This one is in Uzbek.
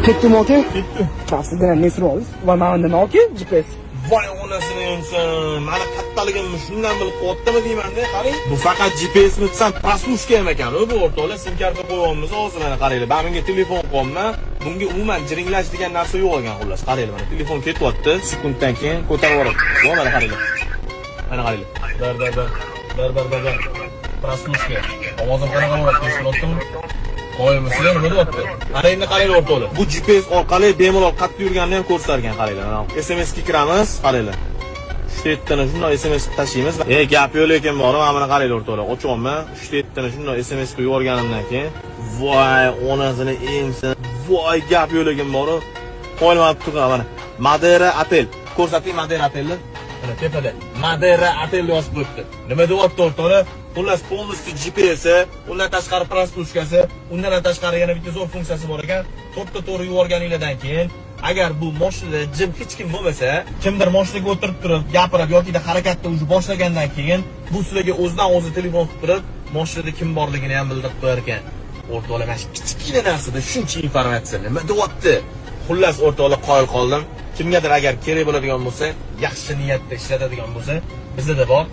Ketdimi, aka? Ketdi. Sizdan ne so'raysiz? Va mana nima, aka? GPS. Voy onasini emsin. Mani kattaligimni shundan bilib qo'yaptimi deyman-da, qarang. Bu faqat GPS mi desam, прослушка ham ekan. Bu o'rtoqlar, sim karta qo'yapmiz hozir, mana qaranglar. Men bunga telefon qo'yapman. Bunga umuman jiringlash degan narsa yo'q ekan xullas. Qaranglar, mana telefon ketyapti. Sekunddan keyin ko'tarib yuboradi. Voy, mana qaranglar. Mana qaranglar. Bir bir bir. Bir bir bir bir. Прослушка. Ovozim qanaqa bo'lyapti? Eshityaptimi? Qo'yilmasizlar, nima deyapti? Ana endi qaranglar, o'rtoqlar. Bu GPS orqali bemalol qayerda yurganini ham ko'rsatar ekan, qaranglar. Mana SMS ga kiramiz, qaranglar. Uchta yettini shundoq SMS qilib tashlaymiz. E, gap yo'q lekin bor, mana buni qaranglar, o'rtoqlar. Ochyapman. Uchta yettini shundoq SMS qilib yuborganimdan keyin, voy onasini emsin. Voy, gap yo'q lekin bor. Qo'yilmabdi turgan mana. Madera Otel. Ko'rsating Madera Otelni. Mana tepada Madera Otel yozib qo'yibdi. Nima deyapti, o'rtoqlar? Xullas, полностью GPSi, undan tashqari прослушка si, undan ham tashqari yana bitta zo'r funksiyasi bor ekan. To'rtta to'g'ri yuborganinglardan keyin, agar bu mashinada jim hech kim bo'lmasa, kimdir mashinaga o'tirib turib, gapirib yoki harakatni уже boshlagandan keyin, bu sizlarga o'zidan o'zi telefon qilib turib, mashinada kim borligini ham bildirib qo'yar ekan. O'rtoqlar, mana shu kichkina narsada shuncha informatsiya nima deyapti? Xullas, o'rtoqlar, qoyil qoldim. Kimgadir agar kerak bo'ladigan bo'lsa, yaxshi niyatda ishlatadigan bo'lsa, bizda bor.